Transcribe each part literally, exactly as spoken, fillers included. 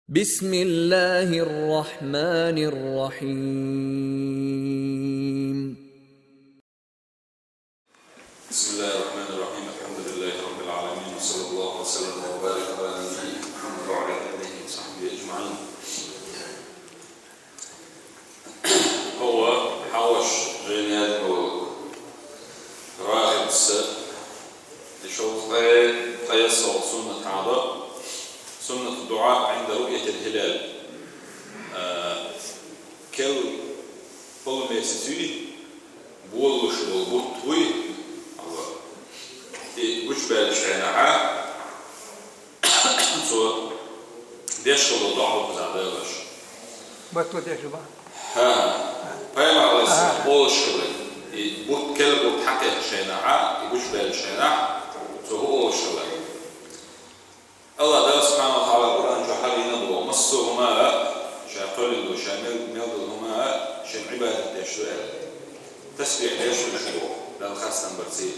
بسم الله الرحمن الرحيم. بسم الله الرحمن الرحيم. الحمد لله رب العالمين، وصلى الله وسلم وبارك على نبينا محمد وعلى آله وصحبه أجمعين. Хьо хьалхарча жайна яздина волу РагӀиб са, и шовзткъе ткъайоьсналгӀа суннат хьадо, سنة الدعاء عند رؤية الهلال. А, керла полумесяц юй, болалуш болу бутт буй, алло, и гучубаьллачу хенахь, цо деш хилла доӀа ду-кх иза Делан. Батто деш ба? ХӀа. Пайхамар, алейхиссалам, олуш хилла, и бутт, керла бутт хьакхаьччу хенахь, и гучубаьллачу хенахь, цо хӀун олуш хилла? Аллах Дала субхьанаху ва таӀала Къуръан чохь хьавина боху: «Массо хӀума а, ша кхоьллина ду, ша мел-, мел долу хӀума а, шен Ӏибадат деш ду», – аьлла. Тасбихь деш ду уьш боху, Далла хастам барций.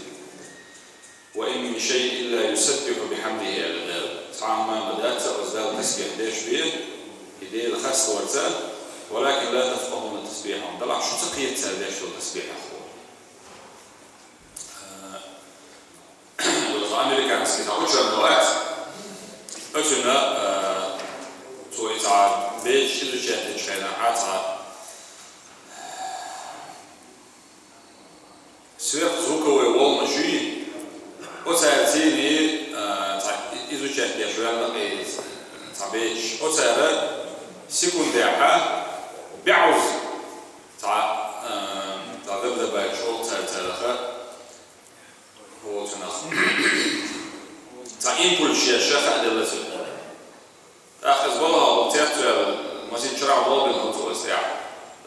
«وإن من شيء إلا يسبح بحمده», – аьлла Дала. Цхьа а хӀума ма дац, оцу Далла тасбихь деш бен, и Дела хастам барца, «ولكن لا تفقهون تسبيحهم». Делахь шу ца кхета цара деш долу тасбихьах. Э, Американский цхьа учёный вац. Оцунна, э, цо и цхьа бежаш изучать дечу хенахь цхьа сверхзвуковой волнаш юй, оцара цийний, а, цхьа изучать деш ваьлла и цхьа бежаш. Оцара секундехь баьӀазза цхьа, а, цхьа дабдабачу олу цара царах, оцунах цхьа импульс еш хаделла цуьнан. ТӀаккха иза балхахь хӀокху цецваьлла, масех чарахь болабелла хӀума цо иза тӀехь.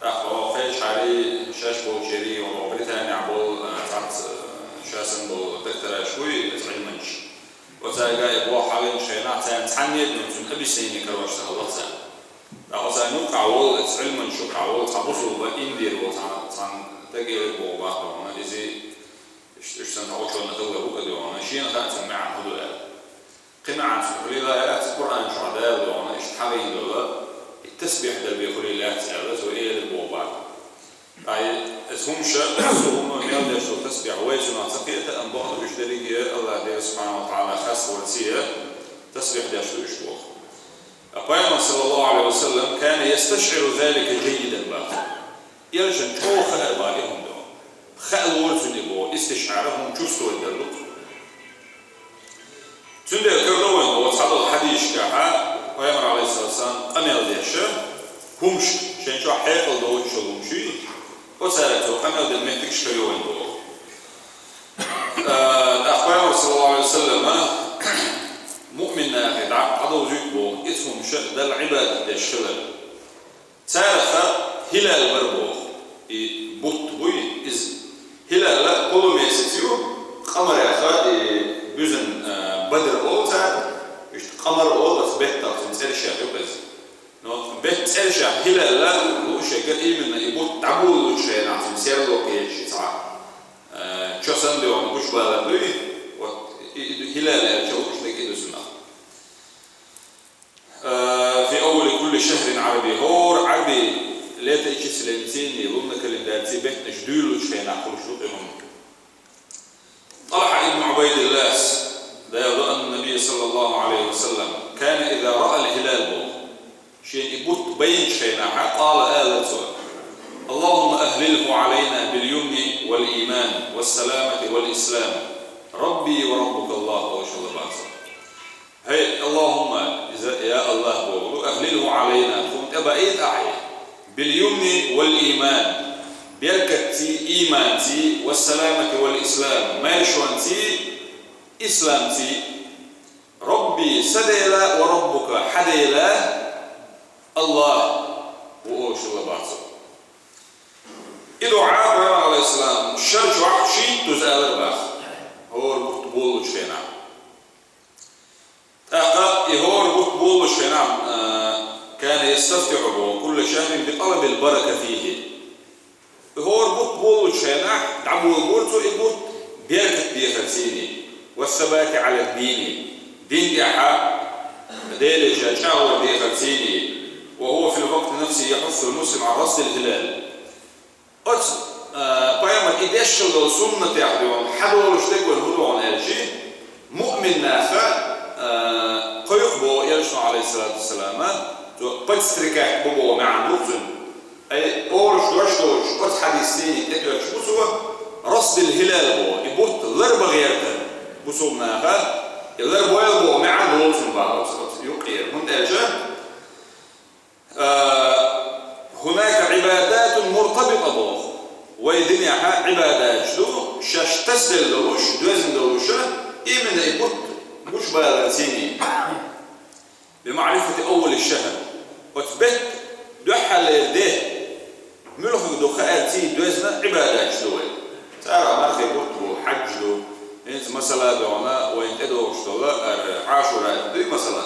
ТӀаккха хӀокху кхечахьарий, шаьш болчерий, хӀокху Британехь болу, а, цхьацца, а, ша санна болу доктораш буй, иза Ӏилманчаш. Оцаьрга и боху хьалинчу хенахь, царна цхьанне а дуьйна цуьнан объяснение карош ца хилла царна. ТӀаккха оцарна юккъахь волу, иза Ӏилманчаш юккъахь волу, цхьа бусулба индийр волу, цхьа, цхьана стаг элира боху бахара хьуна, иза, иштта, иштта санна цхьа учёный хилла бу-кх и дуьйна, шена хаьа цуьнан маьӀна хӀун ду аьлла. Кхин маьӀна цуьнан хуьлийла аьлла, цу Къуръан чохь Дала дуьйна иштта хьавина долу, и тасбихь дар бен хуьлийла лаьцна аьлла, цо элира боху бахара. Ткъа и, иза хӀумаш, цу хӀума мел деш долу тасбихь вай цунах ца кхета, амма бакъду уьш дерриге Аллах Дела субхьанаху ва таӀала хастам барций тасбихь деш ду уьш боху. А Пайхамар, саллаллаху Ӏалайхи ва саллам, كان يستشعر ذلك جيدا боху. Элчан чӀогӀа хаьара боху и хӀума ду. Хаалора цунна и боху, истишӀар хӀума чувствовать дара ду-кх. Цундела карадо вайна боху цхьадолу хьадисашкахь, Пайхамар, Ӏалайхиссалату вассалам, къамел деш, хӀумаш, шайн чохь хьекъал доцуш йолу хӀумаш юй, оцаьрга цо къамел дина меттигаш карайо вайна боху. Э, тӀаккха Пайхамар, саллаллаху Ӏалайхи ва саллама, муъмин нахе дӀа-, дӀадовзуьйту боху, иза хӀумаш Далла Ӏибадат деш хилар. Царах хилал бара боху. И бутт буй иза. Хилал полумесяц ю, къамарех и буьзна, а, бадр олу цара, иштта къамар олу оцу беттах, цуьнан цӀерашех ю-кх иза. Но беттан цӀерашех хилал лууш ерг именно и бутт дӀаболалучу хенахь, цуьнан серло кхеташ цхьа, а, чо санна дуьйна гучубалар дуй, вот и, и хилал аьлча лууш дерг и ду цунах. Э, في أول كل شهر عربي. ХӀора Ӏарби летоисчислениций, лунный календарьций беттанаш дуьйлалучу хенахь хуьлуш ду-кх и хӀума. ТӀалхьа ибн Ӏубайдиллас, Дала ду, أن النبي صلى الله عليه وسلم كان إذا رأى الهلال боху. Шена и бутт байначу хенахь, قال, аьлла цо: اللهم أهلله علينا باليمن والإيمان والسلامة والإسلام، ربي وربك الله, олуш хилла боху цо. ХӀай, Аллахумма, иза, я Аллах боху, أهلله علينا, тхуна тӀебаийта ахьа, باليمن والإيمان, беркатций, ийманций, والسلامة والإسلام, майршонций, исламций. ربي, сан Дела, وربك, хьан Дела, Аллах ву, олуш хилла боху цо. И дуӀа Пайхамар, Ӏалайхиссалам, шар чохь шийтта дуза алар боху, хӀора бутт болалучу хенахь. ТӀаккха и хӀора бутт болалучу хенахь, а, كان يستفتح боху كل شهر بطلب البركة فيه. И хӀора бутт болалучу хенахь дӀаболабора цо и бутт беркат дехарций, والثبات على الدين, дин тӀехь Деле ша чӀагӀо дехарций, المسلم عن رصد الهلال. Оцу, а, пайхамар и дешшал долу суннатех дуьйна, хьадолуш дерг вайн хӀун ду аьлча, муъмин наха, а, кхойкху боху Элчано, алейхиссалату вассалама, цо подстрекать бу боху маьӀна ду цуьнан. Ай, олуш дош долуш, оцу хьадисийн тӀетоьхча бу цо, رصد الهلال боху, и бутт ларбан гӀерта бусулба наха, и ларбойла боху маьӀна долу цуьнан бахара оцу юккъера. ХӀунда аьлча, а, هناك عبادات مرتبطة боху. Вайн динехь Ӏибадаташ ду, шаьш тасаделла долуш, доьзна долуш, именно и бутт гучубаларций. بمعرفة أول الشهر. Оцу беттан дуьххьарлера де муьлханиг ду хаарций доьзна Ӏибадаташ ду вайн. Царах мархий бутт бу, хьаьдж ду. ХӀинца масала дуьйна вайна тӀедогӀуш долу, ара, Ӏашура дуй масала.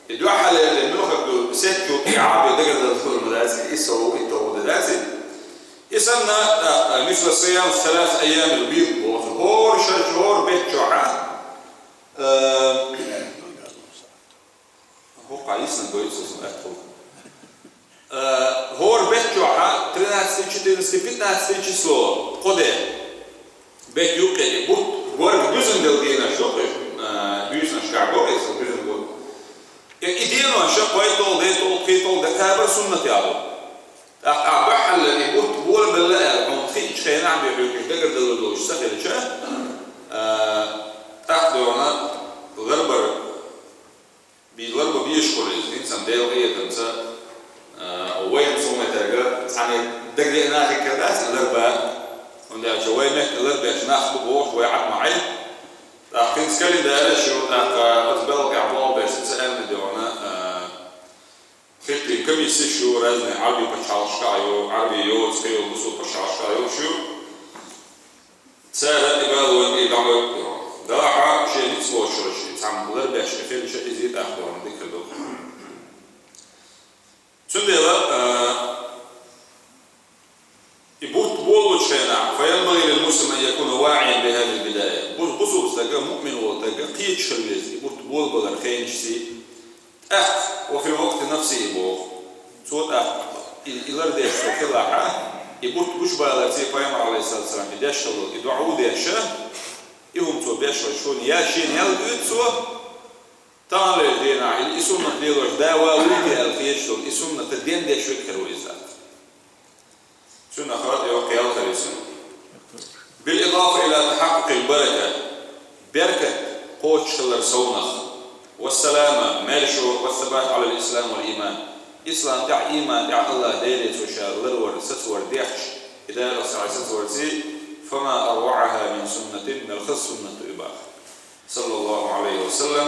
И дуьххьарлера де муьлханиг ду, сеттачул тӀаьхьа бен дагардалла хилла ма дац, и сов, и тов ма дац. И санна, а, а, مثل صيام ثلاث أيام البيض боху, хӀора шарчу, хӀора бетта чохь, а, хӀокху йисна гойту со сан аьтту. Э, хӀора бетта чохь тринадцатое, четырнадцатое, пятнадцатое число, кхо де. Бетта юккъе и бутт, горга буьзна делла денаш ду, э, буьйсанашкахь боху, иза буьзна бу. И, и денош кхойтталгӀа де, ткъолгӀа, пхийтталгӀа декабрь суннат яхьу. ТӀаккха ахь дуьххьарлера и бутт болабелла аьлла, хьуна хиъчу хенахь бен хьоьгуш дагардалур долуш ца хилча, э, тӀаккха дуьйна ларбар Бе-, ларба безаш хуьлу иза, хӀинца Делан къинхетамца, а, вайна суннатех цхьаьна дагадеана хир дац и ларба, хӀунда аьлча вайн мехкан ларбеш нах бу бохуш вай Ӏад ма Ӏай. ТӀаккха хӀинца календараш ю, тӀаккха оцу белхан тӀехь болх беш ца аьлла дуьйна, а, хиттийн комиссеш ю, разные Ӏарбийн пачхьалкхашкахь ю, Ӏарбийн йоцу кхин йолу бусулба пачхьалкхашкахь йолуш ю. Цара и бала вайна тӀе дӀабоьлху. Делахь а шен ницкъ лоцуш, цхьамма ларбеш хилча, иза тӀаккха дика ду. Цундела, а, и бутт болучу хенахь, فينبغي للمسلم أن يكون واعيا بهذه البداية. Бу-, бусулба стага, муъмин волу стага кхеташ хила веза, и бутт болабалар хенашций. ТӀаккха, وفي الوقت نفسه боху. Цо тӀаккха и, и лардеш цо хилахь, и бутт гучубаларций пайхамар, алейхиссалату вассалам, и деш хилла, и дуьхьал деш, и хӀума цо беш вай шуна, я шена ял оьцу цо, таханлера дийнахь, и, и суннат лелош да ван вуй те аьлла хеташ долу, и суннат ден деш векхар ву иза. Цуьнан хала йоккха ял хир ю цуьнан. بالإضافة إلى تحقق البركة, беркат кхочушхилар совнах, والسلامة, маьршо, والثبات على الإسلام والإيمان, ислам тӀехь, иман тӀехь АллахӀ Деле цо ша ларвар, сацавар дехча, и Дала схьа сацаварций, فما أروعها من سنة, мел хаза суннат ду и боху. صلى الله عليه وسلم.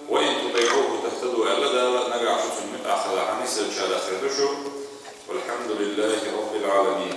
وإن تطيعوه تهتدوا аьлла Дала, нагахь шу цунна муьтӀахь хилахь, нисделчарах хир ду шу. والحمد لله رب العالمين.